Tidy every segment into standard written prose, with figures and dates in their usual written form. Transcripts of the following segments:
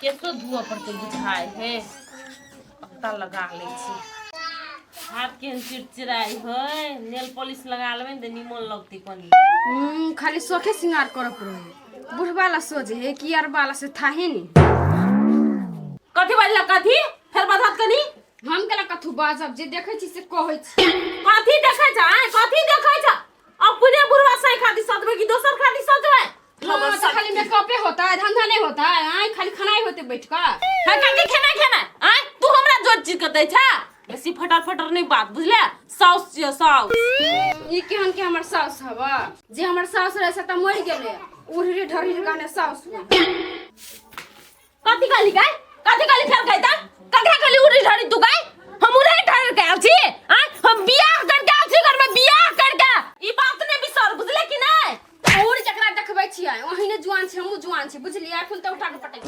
केसो धुअ पड़तै बुझाइ हे। अत्ता लगा लै छी। हाथ केहन चिड़चिड़ाइ है, नेल पॉलिश लगा लेबै ने तऽ निमन लगतै कनि। खाली शौखे श्रृंगार करऽ पड़े, बुढ़वा ला सोच है कि यार वाला से थाहे नहीं। कथी बजला? कथी फेर बधत कनि? हम केला कथू बाजब, जे देखै छी से कहै छी। कथी देखै छ? आँय, कथी देखै छ? अपने बुढ़वा सही खातिर सजबै कि दोसर खातिर सजबै? हाँ, तो खाली मेकअपे होता है, धंधा नहीं होता है। आय खाली खाना ही होते बैठ का। हाँ, काकी खेना खेना। आय तू हमरा जोर चीज कतै छ, बेसी फटर फटर नहीं बात, बुझले? साउस छियो साउस। ई केहन के हमर साउस हवा? जे हमर साउस रहे से त मरि गेले, उड़री ढरी गाने साउस हुआ। कथी कहली गाय? कथी कहली फेर कहता? ककरा कहली उड़ी ढरी तू गाय? हम उड़े ढरी के आयल छी? आय हम बियाह करके आयल छी घर में, बियाह करके। ई बात नहीं बिसर, बुझले कि नहीं? और जकरा देखबै छियै ओहिने जुआन छी, हमहूँ जुआन छी, बुझलियै? एखन तऽ उठा के पटक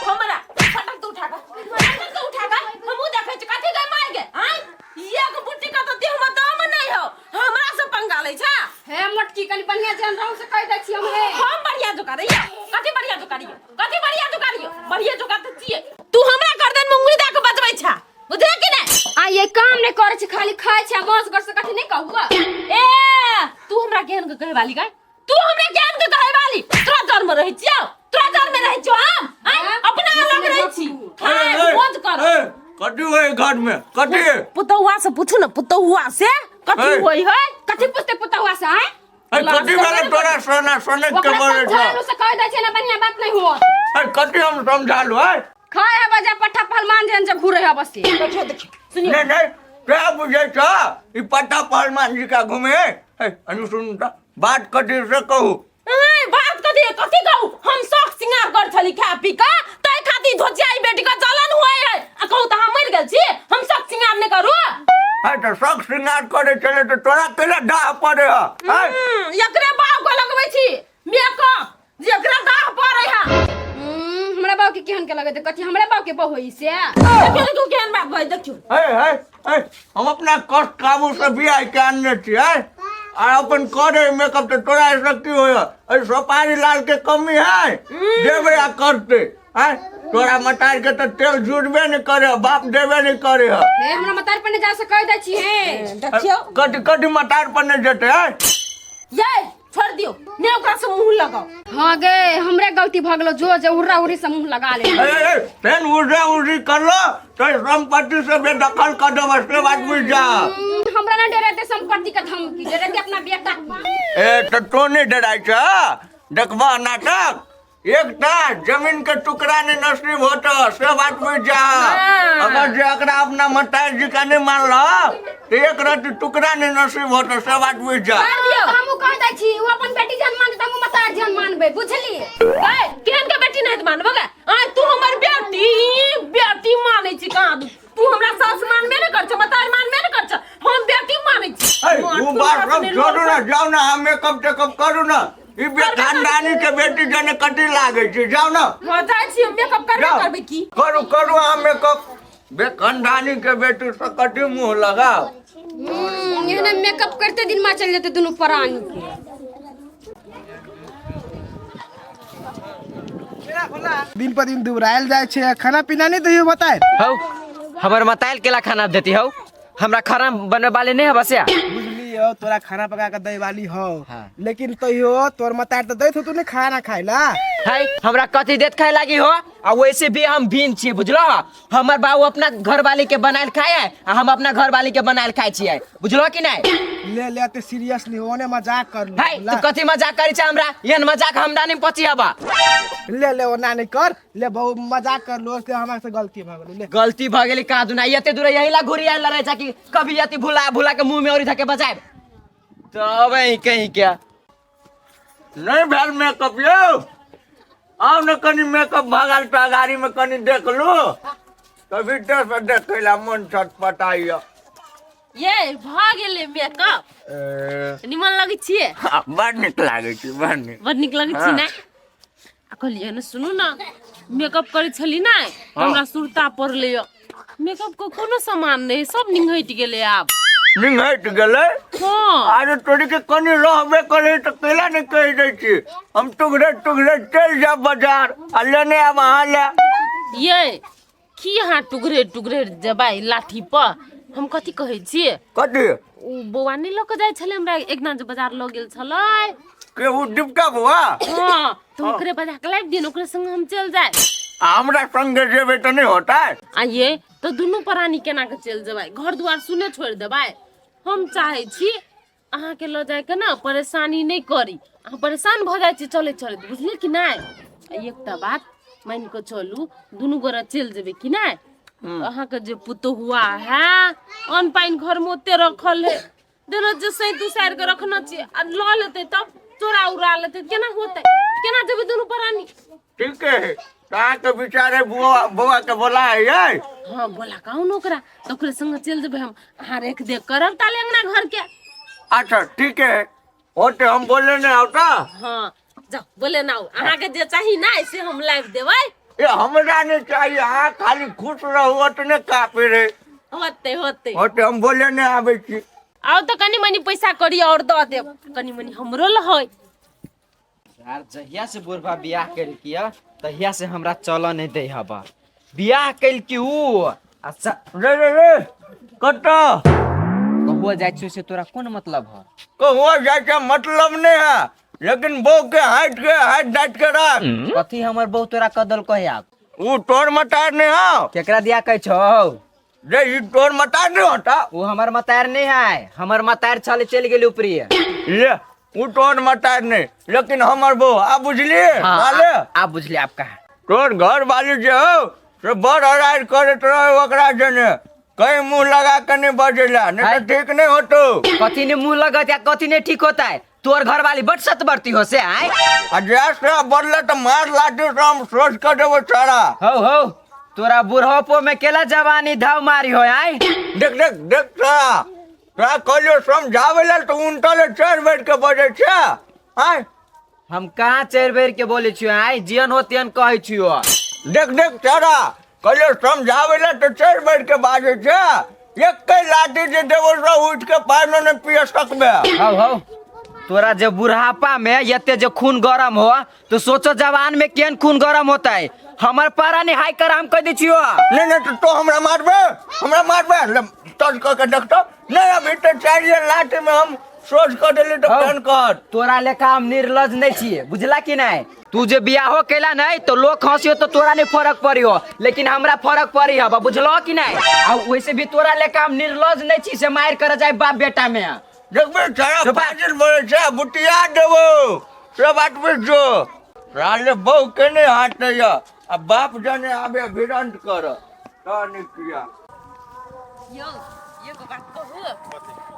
हमरा फटक तो उठा के, फटक तो उठा के हमहूँ देखै छी। कथी गई मार गे? आय एक बुट्टी का तो देह में दम नहीं हो, हमरा से पंगा लै छा। हे मोटकी, कनि बढ़िया जेहन रहू से कहि दै छी हम। हे हम बढ़िया जो करैया? कथी बढ़िया जो करियो? कथी बढ़िया जो करियो? बढ़िया जो करते छियै। तू हमरा गर्दन में उंगली दऽ के बजबै छा, बुझले कि नहीं? आ ये काम नहीं करै छी, खाली खाइ छी आ मौज कर से कथी नहीं कहू। ए तू हमरा केहन के कहे वाली गाय? तू हमरा केहन के कहे वाली? तोरा जर में रहै छियौ, तोरा जर में रहै छियौ हम? आँय, हाँ? अपना अलग रहै छी, खाय मौज कर। ए, कथी होय घर में? कथी? पुतौआ से पूछू ने, पुतौआ से कथी ए। होय है। कथी पूछते पुतौआ से? आँय, ए, कथी भेलै तोरा? सोना सोने के ओकरा बोलै छ। समझालू से कहि दै छै ने, बढ़िया बात नहीं हो। ए, कथी हम समझालू है? खाए है बजा पट्ठा पहलवान जेहन जे घूरे है बसी। देखियो देखियो, सुनियो। नहीं नहीं, क्या बुझे छ ई पट्टा पहलवान जी का घूमे? ए, अनु सुन त बात कथी से कहू। ए, बात कथी कथी कहू? हम शौक सिंगार कर छली खा पी का, तै खातिर धोचियाई बेटी का जलन हुए है। आ कहू त हम मर गेल छी, हम शौक सिंगार नहीं करू? है तो शौक श्रृंगार करे चले तो तोरा केला डाह पड़े है? है? एकरे बाप को लगबै छी मेकअप, जेकरा डाह पड़े है। हमरा बाप के केहन के लगैत? कथी हमरा बाप के बहु होई से? देखियो देखियो, केहन बात भाई, देखियो। है है है, हम अपना कष्ट काबू से बियाह के आनने छियै आ अपन करे मेकअप तो तोरा ऐसा की होय? अरे सोपारी लाल के कमी है देबे आ करते है? तोरा मटार के तो तेल जुड़बे नहीं करे, बाप देबे नहीं करे है। हे, हमरा मतार पर नहीं जा से कहि दै छी हे। देखियो। कट कट मटार पर नहीं जेते है। ये छोड़ दियो ने, ओकरा से मुंह लगाओ। हाँ गे, हमरे गलती भऽ गेलो, जो जे उर्रा उर्री से मुंह लगा ले। ए, ए, फेन उर्रा उर्री कर लो तो संपत्ति से बेदखल कर देबो, से बात बुझ जा। हमरा ना डरेते संपत्ति के धमकी, डरेते अपना बेटा के। ए तो तो नहीं डराइ छ, देखबा नाटक। एकटा जमीन के टुकड़ा नहीं नसीब होत, से बात बुझ जा। अगर जे एकरा अपना मतार जी का नहीं मानल तो एक रति टुकड़ा नहीं नसीब होत, से बात बुझ जा। हमहूँ कह दै छी, ओ अपन बेटी जहन मानतै तऽ हमहूँ मतार जहन मानबै, बुझलियै? ए, केहन के बेटी नहीं मानबो गे? आय तू हमर बेटी बेटी मानै छी कहाँ? तू हमरा सास मानबे ने कर छ, मतार मानबे ने कर छ, हम बेटी मानै छी। ए, उ बात सब छोड़ू ना, जाओ ना, हम मेकअप टेकअप करू ना। ई बे खानदानी के बेटी जने कटी लागे छै, जाओ ना। हां, जाइ छी, मेकअप करबे। जाओ। करबे की? करू करू अहाँ मेकअप। बे खानदानी के बेटी से कटी मुंह लगाओ। एहने मेकअप करते दिन में चल जेतै दुनू प्राणी के। दिन पर दिन दुबरायल जाइ छै, खाना पीना नहि दैयो बताए। हौ, हमर मताइल केला खाना देती हौ? हमरा खाना बनवे वाले नहीं है बसिया। बुझलियो, तोरा खाना पका के दै वाली हौ। हाँ। लेकिन तैयो तोर मतार तऽ दैत हो तू नहि खाना खाइ ला। है, हमरा कथी देत खाए लागी हो? आ वैसे भी हम भीन छियै, बुझलो? हमर बाबू अपना घर वाली के बनायल खाए है आ हम अपना घर वाली के बनायल खाए छियै, बुझलो कि नहीं? ले ले, ते सीरियसली ओने मजाक कर है, तू कथी मजाक करी छै हमरा? एहन मजाक हमरा नहीं पची हबा। ले ले, ओना नहीं कर ले, बहु मजाक कर लो से, हमरा से गलती भ गेलै, ले। गलती भ गेली कहाँ दुना? एते दूर यही ला घुरी आयल रहे छै कि कभी यति भुला भुला के मुंह में औरी धके बजाए तब यहीं कहीं क्या नहीं भेल मेकअप यौ? आउ ने कनि मेकअप भऽ गेल तऽ गाड़ी में कनि देख लू, कभी से देखै ला मन छटपटाइया। ये भऽ गेलै मेकअप। ए, निमन लगै छियै? हाँ, बड़ नीक लागै छै, बड़ नीक। बड़ नीक लगै छी। हाँ। ने आ कहलियै ने, सुनू ने, मेकअप करै छली ने, हमरा सुरता पड़लै यऽ, मेकअप के कोनो सामान नहि, सब निंघटि गेलै आब। निंघटि गेलै? हँ। अरे तोरी के, कनि रहबे करे तऽ कैला नहि कहि दै छी? हम टुघरे टुघरे चलि जायब बाजार आ लेने आयब अहाँ लए। ये की अहाँ टुकरे टुकरे जबै लाठी पर हम कथी कहै छियै कथी ओ बौआ नहि लऽ कऽ जाइ छलै हमरा एक दिना जे बाजार लऽ गेल छलै के उ डिपटा बौआ हँ तऽ ओकरे बजा कऽ लाबि दियौ ने ओकरे संग हम चलि जाय आ हमरा संगे जेबै तऽ नहि होतै आ ये तऽ दुनू प्राणी केना कऽ चलि जेबै घर दुआर सुने छोड़ि देबै हम चाहै छी अहाँके लऽ जाइके ने परेशानी नहि करी अहाँ परेशान भऽ जाइ छी चलैत चलैत बुझलियै कि नहि आ एकटा बात मानि कऽ चलू दुनू गोरा चलि जेबै कि नहि अहाँके जे पुतोहुआ है अन्न पानि घरमे ओते रखल है देना जे सैत उसारि कऽ रखने छियै आ लऽ लेतै तब चोरा उड़ा लेतै केना होतै केना जेबै दुनू प्राणी ठीके है तऽ अहाँके विचार है बौआ बौआ के बोला है हाँ बोला कहू ने ओकरा तऽ ओकरे संगे चलि जेबै हम अहाँ रेख देख करब ताले अंगना घर के अच्छा ठीक है होते हम बोले नहीं आवता हाँ जाओ बोले ना अहाँके जे चाही ना से हम लाबि देबै ये हमरा नहीं चाहिए अहाँ खाली खुश रहू ओतने काफी रे होते होते होते हम बोले नहीं आबै छी आउ तऽ कनि मनि पैसा करी और दऽ देब कनि मनि हमरो लहै यार जहिया से बुढ़बा बियाह केलकी तहिया से हमरा चलऽ नहीं दै हबा बियाह केलकी ऊ अच्छा रे रे रे कतऽ कहुआ जाइ छियो से तोरा कोन मतलब है कहुआ जाइ के मतलब नहीं है लेकिन बहू के हाइट के हाइट डाइट के राख कथी हमर बहू तोरा कदल कहे आब ऊ तोर मतार नहीं हो केकरा दिया कहै छौ रे ई तोर मतार नहीं होता वो हमर मतार नहीं है हमर मतार छले चलि गेल ऊपरी ले ऊ तोर मतार नहीं लेकिन हमर बहू आ बुझलिए हाँ, ले आ बुझलिए आप कहा तोर घर वाली जे हो से बड़ हरार करैत रहे ओकरा जने कहीं मुंह लगा के नहीं बजेला नहीं तो ठीक नहीं होतो कथी ने मुंह लगत या कथी ने ठीक होता है तोर घर वाली बड़ सतबरती हो से आय आ जैसे बदले तो मार लाठी से हम सोच कर देबो सारा हो हो तोरा बुढ़ापो में केला जवानी धाव मारी हो आय देख देख देख सारा तोरा कहलियो समझावे ला तो उनटले चढ़ बैठ के बजै छै आय हम कहाँ चढ़ बैठ के बोले छियो आय जियन हो तियन कहै छियो देख देख सारा कहलियो समझावे ला तो चढ़ बैठ के बाजै छै एके लाठी जे देबो से उठ के पानो ने पिए सकबे हौ हौ तोरा जे बुढ़ापा में एते जे खून गरम हो तो सोचो जवान में केहन खून गरम होता है हमर पारा नहीं हाई कर हम कह दै छियो नहीं नहीं तो, तो हमरा मारबे हमरा मारबे ले टच कऽ के देखतो नहीं अभी तो चाहिए लाठी में हम सोच कऽ देली तो हौ। केहन कहत तोरा लेखा हम निर्लज नहीं छिए बुझला कि नहीं तू जे बियाहो केला नहीं तो लोग हंसियो तो तोरा नहीं फर्क पड़ी हो लेकिन हमरा फर्क पड़ी हब बुझलो कि नहीं आ वैसे भी तोरा लेखा हम निर्लज नहीं छी से मार कर जाए बाप बेटा में देखबे सारा चुप। फाजिल बोले छै बुटिया देबो सब बात बुझो राले बहु के नहीं हाथ नहीं है आ बाप जने आबे भिरंत कर तो नहीं किया यौ एगो बात कहू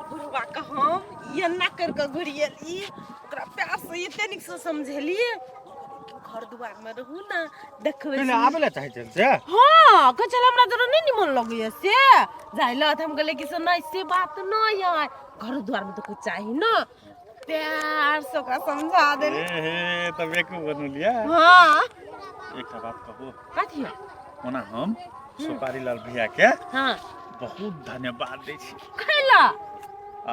बुढ़वा के हम एना कर के घुरिएली ओकरा प्यार से एते नीक से समझेलिए घर दुआर में रहू ना देखबै नहि आबै लए चाहै छै से हाँ कहै छलै हमरा जरा नहि निमन लगैया से जाय लए तऽ हम कहलियै कि से नहि से बात नहि है घर दुआर में तऽ कुछ चाही ना प्यार से ओकरा समझा देली हे हे तब एक बनलियै हाँ एकटा बात कहू कथी ओना हम सुपारी लाल भैया के हाँ बहुत धन्यवाद दै छी कैला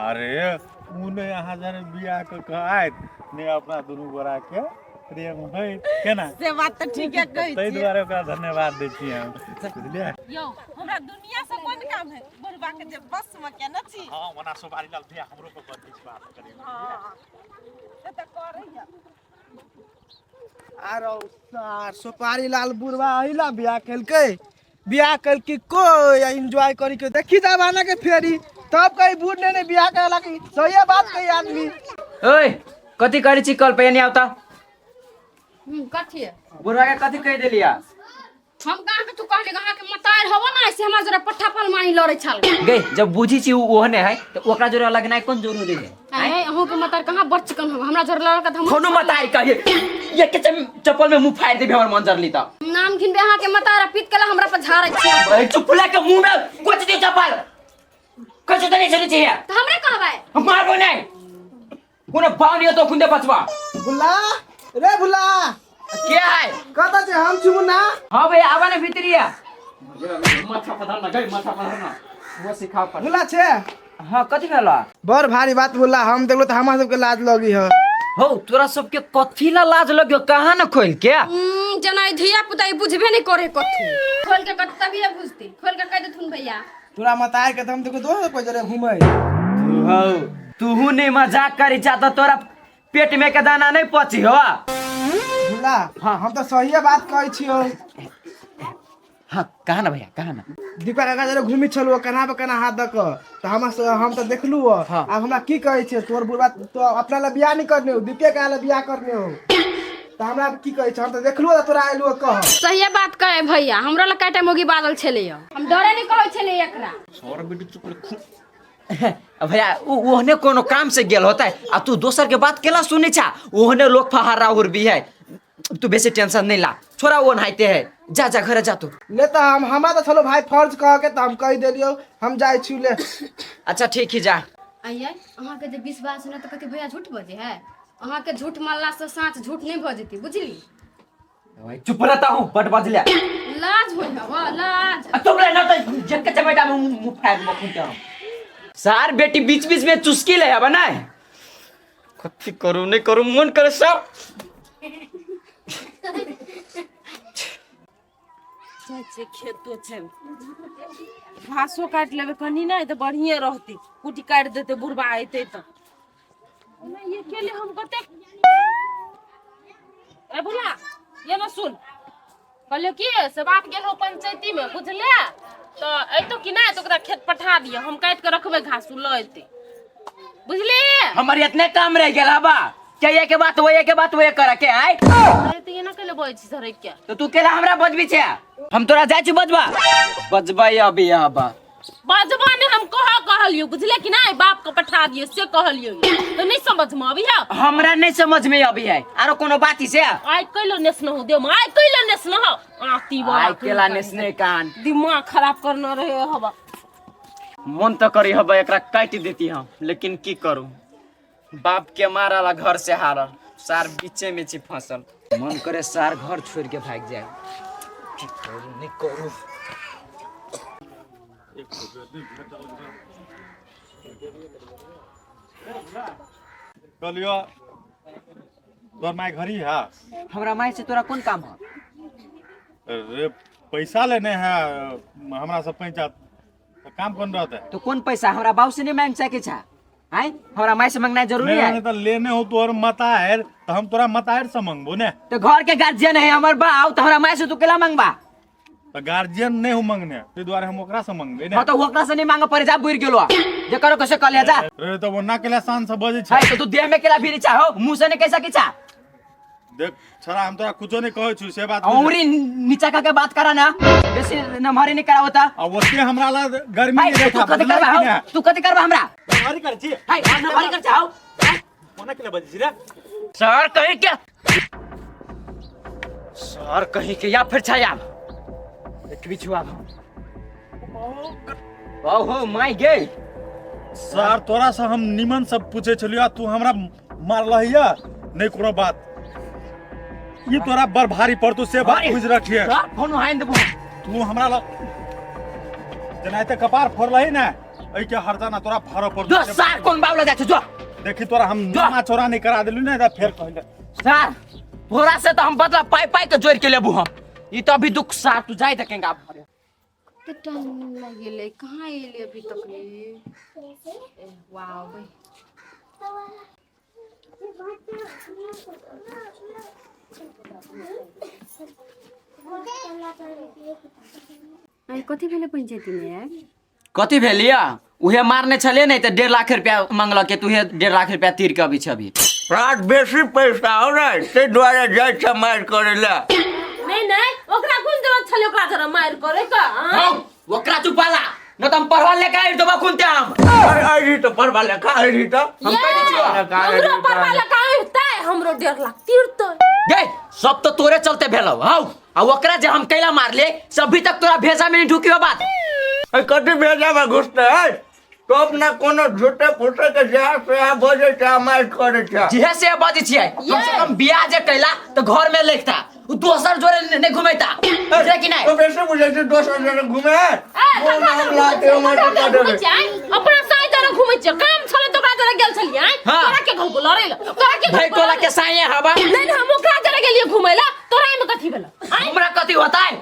अरे उ नहि अहाँ जने बियाह कऽ कऽ आयत नहि अपना दुनू गोरा के प्रेम होइत केना से बात तऽ ठीके कहै ताहि छियै दुआरे ओकरा धन्यवाद दै छी हम बुझलियै यौ हमरा दुनिया से कोन काम है बुढ़वा के जे बस में केने छी हाँ ओना सुपारी लाल भैया हमरो पर बड़ विश्वास करे हाँ से तऽ करैया आरो सार सुपारी लाल बुढ़वा अहिला बियाह केलकै बियाह केलकी कोई आ एंजॉय करी के देखी जमाना के फेरी तब कहीं बूढ़ ने ने बियाह करे लागी सही बात कही आदमी ओए कथी करै छी कल पे एने आवता कथी बुढ़वा के कथी कहि देलिया हम कहाँ के तू कहली अहाँ के मतार हबो ना ऐसे हमरा जरा पट्ठा पल मानी लड़े छल गई जब बुझी छी उ ओहने है तो ओकरा जोरे अलग नाय कोन जरूरी है अरे अहूँ के मतार कहाँ बड़ चिकन हबो हमरा जरा लड़ के हम कोनो मतार कहिए ये के चप्पल में मुंह फाड़ देबे हमर मन जरली त नाम घिनबे अहाँ के मतार पीत के हमरा पर झाड़े छी ए चुपला के मुंह में कोच दे चप्पल कछु त नहीं सुनै छी त हमरे कहबै हम मारबो नहीं कोनो भाव नहीं तो खुंदे पछवा भुला रे भुला के है कत छै हम छी मुन्ना हाँ भैया आवा ना भीतरिया माथा पधरना गई माथा पधरना वो सिखाओ पर भुला छै हाँ कथी भेला बड़ भारी बात बोला हम देखलो तऽ हमरा सबके लाज लगी है हो तोरा सबके कथी ला लाज लगियो कहाँ न खोल के? जेना ई धिया पुता ई बुझबे नहीं करे कथी। खोल के कथी तभिए बुझती, खोल के कह देथुन भैया। तोरा मताए के त हम देखो दोसर कोई जरे घूमै। हो तूहू नहीं मजाक करी चा त तोरा पेट में के दाना नहीं पची हो। भुला हाँ। हम तो सही बात कहै छियो। हाँ कहा ना भैया कहा ना। दीपा काका जरे घूमी छलु कना पे कना हाथ दक त हम त देखलु। हाँ। आब हमरा की कहै छै तोर बुढ़वा तो अपना ला बियाह नहीं करने हो, दीपे का ला बियाह करने हो, त हमरा की कहै छै? हम त देखलु त तोरा आइलु कह। सही बात कहे भैया, हमरा ला काटा मोगी बादल छले, हम डरे नहीं कहै छले एकरा। भैया ओहने कोनो काम से गेल होता है आ तू दोसर के बात केला सुनै छा? ओहने लोग फहारा उड़बी है, तू बेसी टेंशन नहीं ला, छोरा वो नहाइते है, जा जा घरे जा तू। ले त हम हमरा त छलो भाई फर्ज कह के त हम कहि देलियो, हम जाइ छी ले। अच्छा ठीक है जा। आइए अहाँ के जे विश्वास न त कथी भैया झूठ बजे है? अहाँ के झूठ मारला से साँच झूठ नहीं भऽ जेती बुझली। चुप रहता हूँ बट बजले। लाज होय हवा लाज। आ तुम ना तो जक चमेटा में मुंह फाड़ मखुन के हम। सार बेटी बीच बीच में चुस्की ले अब ना कथी करू नहीं करू मन करे सर। जाइ खेतो छै घासो काटि लेबै कनी नहि तऽ बढ़िए रहतै, कुटी काटि देतै बुढ़बा अयतै तऽ। नहि ये केले हम कतेक ए बुला ये ना सुन, कहलियो कि से बाप गेल हो पंचायती में बुझले, तऽ अयतो कि नहि तऽ ओकरा खेत पठा दिअ, हम काटि कऽ रखबै घास उ लऽ अयतै बुझली। हमर इतने काम रह गेल हबा क्या ये के बात वो ये के बात वो ये करे के आय। अरे तऽ एना केले बजै छी झरकि के? तो तू केला हमरा बजबी छे? हम तोरा जाइ छी बजबा बजबा अभी हबा बजबा नहीं, हम कह कहलियो बुझले कि नहीं, बाप के पठा दियो से कहलियो तो नहीं समझ में अभी है? हमरा नहीं समझ में अभी है। आरो कोनो बात ही से आइ कैलो नेस न हो देम, आइ कैलो नेस न हो आती बा आइ केला नेस ने कान दिमाग खराब करना रहे हवा। मन तो करी हबा एकरा काटि देती हम, लेकिन की करू बाप के मारल घर से हारल सार बीचे में छी फसल। मन करे सार घर छोड़ के भाग जाए, की करू नहीं करू। कहलियो तोर माय घरी है? हमरा माय से तोरा कोन काम है? अरे पैसा लेने है हमरा सब पैसा, तो काम कोन रहता है? तो कौन पैसा हमरा बाबू से नहीं मांग सके छा? आय हमरा माय से मांगना जरूरी है? नहीं तो लेने हो तोर मताएर तो हम तोरा मताएर से मांगबो ने। तो घर के गार्जियन है हमर बाऊ, तो हमरा माय से तू केला मांगबा? तो गार्जियन नहीं हो मांगने ते द्वारे हम ओकरा से मांगबे ने। हां तो ओकरा से नहीं मांगे पड़े, जा बुर गेलो जे करो कैसे कह ले जा। रे तो वो ना केला शान से बजे छै। हाय तो तू देह में केला भीरी चाहो, मुंह से नहीं कैसा की चा? देख छड़ा हम तोरा कुछो नहीं कहै छु से बात औरी नीचा का के बात करा ना, बेसी नमहरी नहीं करावता। आ ओते हमरा ला गर्मी नहीं तू देखा कथि करबा हो? तू कथि करबा हमरा? नमहरी कर छी। हाय नमहरी कर चाहो। कोना केला बजे छी रे? सर कहीं के सर कहीं के या फिर छाया एक बिछुआ ओहो my गे। सर तोरा से हम निमन सब पूछे छलियो, तू हमरा मारलहिया नहीं कोनो बात, ये तोरा बड़ भारी पड़तो से बात बुझ रखिए। सर फोन हाइन देबो तू हमरा ल जेना एते कपार फोड़लही ने एहि के हरजाना तोरा फाड़ऽ पड़तो। जो सर कोन बावला जाइ छौ जो। देखी तोरा हम नामा चोरा नहीं करा देलु ने त फेर कहले सर तोरा से तो हम बदला पाई पाई के जोड़ के लेबू हम, ई तो अभी दुख सार तू जाय देखेंगे आप। कते टाइम लागि गेलै, कहाँ एलै अभी तक ले? वाओ भाई कथी भेलै पंचायती में? कथी भेलिया उहे मारने छले नहीं तो 1.5 लाख रुपया मांगलक, तू 1.5 लाख रुपया तीर के अभी छबी। रात बेसी पैसा हो ने ते द्वारे जाइ छै मारि करे ला। नहीं नहीं ओकरा कोन जरूरत छले ओकरा जरा मारि करे का? हौ ओकरा चुपाला न त हम पढ़वा लेके आइ देबो खुनते हम। अरे अरे त पढ़वा लेके आइ त हम कहि दै छियो हमरो पढ़वा लेके आइ हमरो 1.5 लाख तीरतै। गे सब तो तोरे चलते भेलौ हौ, आ ओकरा जे हम कैला मारले सभी तक तोरा भेजा में नहीं ढुकियो बात। ए कथी भेजा में घुसते है? तो अपना कोनो झूठे फूटे के जहाँ से यहाँ बजे छै मारि करे छै। जे से बजे छियै कम से कम बियाह जे कैला तो घर में लिखता, उ दोसर जोरे नहीं घुमेता बुझले कि नहीं? तो बेसी बुझै छै दोसर जोरे घुमे। अपना साई जरे घुमै छै, काम छले तो ओकरा जरे गेल छलियै आँय? हाँ। तोरा के घर लड़ै ला तोरा के भाई टोला के साये हवा। नहीं नहीं, हम ओकरा जरे गेलियै घुमै ला, तोरा एहिमे कथी भेल आँय? हमरा कथी होता है?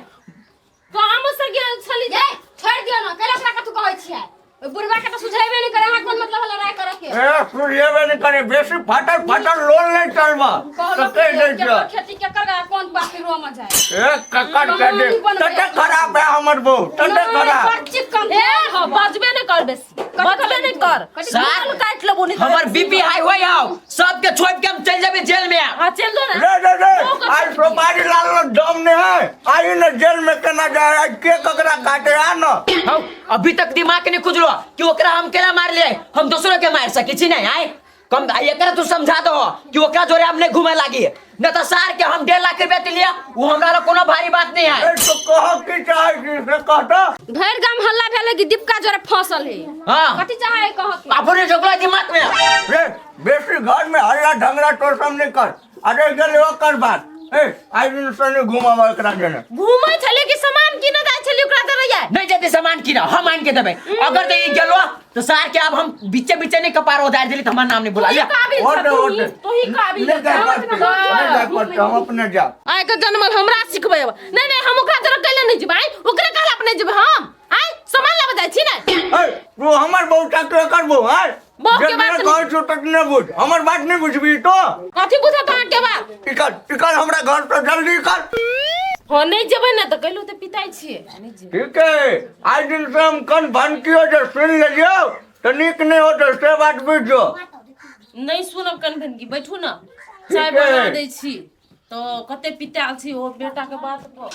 काम से गेल छली। ए छोड़ दियो ना, कैला ओकरा कथु कहै छियै? ओइ बुढ़वा के तऽ सुझेबे नहि करे, अहाँ कोन मतलब है लड़ाई करे के? ए सुझेबे नहीं करे, बेसी फाटल फाटल लोन नहीं चलबा तो कह दे केकर छियो। खेती केकर गा, कोन बात रो में जाए? ए ककर के दे, तते खराब है हमर बहू, तते खराब। बड़ चिकन। ए बजबे नहीं कर बेसी, बजबे नहीं कर। सार, लोन काटि लेबो नहीं। हमर बीपी हाई होय आओ, सबके छोड़ के हम चल जेबे जेल में। हाँ चल दो ना। रे रे रे, आज सोपारी लाल लो दम नहीं है, आई न जेल में केना जाए, आज के ककरा काटे आ न। हौ, अभी तक दिमाग नहीं खुजलो कि ओकरा हम केना मार लिए, हम दोसरो के मार सकी छी नहीं आए कम। आ एकरा तू समझा दो कि ओकरा जोरे हम नहीं घूमे लागी न तो सार के हम 1.5 लाख रुपया दिलिया, वो हमरा ला कोनो भारी बात नहीं है। ए तो कह की चाहे छी से कहता। भरि गाम हल्ला भेलै कि दीपका जोरे फसल है। हाँ। कथी चाहे कह के? अपने झोकला दिमाग में। रे बेसी घर में हल्ला ढंगरा तो सब नहीं कर, अरे गेल ओकर बात। ए आई दिन सने घुमावा एकरा जने। घूमै छलियै कि सामान किने जाइ छलियै ओकरा दे रहियै? नहीं जते सामान किना हम आन के देबे, अगर ते ई गेलो तो सार के अब हम बीचे बीचे नहीं कपार उधार देली तो हमार नाम नहीं बुला लिया। काबिल ओटे, छ तू ओटे। ही, तू ही काबिल नहीं जाय पड़तै, नहीं जाय पड़तै, हम अपने जाब। आइ के जनमल हमरा सिखबै अब। नहीं नहीं, हम ओकरा जरा कैले नहीं जेबै, ओकरे कहला अपने जेबै हम। आइ सामान लाबे जाइ छी ने। ए तू हमर बहू के करबो हैं? बहू के जब बात मैं नहीं। कहै छौ तखने बुझ, हमर बात नहीं बुझबी तो। कथी बुझत अहाँ के बात? इकर इकर हमरा घर से जल्दी कर। हाँ नहीं जेबै ने तऽ कहलहुँ तऽ पिताइ छियै, नहीं जेबै। ठीक है, आज दिन से हम कन भनकियो जे सुन लेलियो तो नीक नहीं होतो से बात बुझ जो। नहीं सुनब कन भनकी, बैठू ना, चाय ठीक है। बना दै छी। तो कते पितायल छी ओ बेटा के बात पर।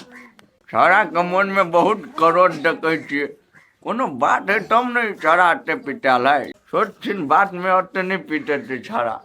छौड़ा के मन में बहुत करोड़ देखै छियै, कोनो बात है तब ने छौड़ा एते पिटायल है। छोट छिन बात में ओते नहीं पीटे छै छौड़ा।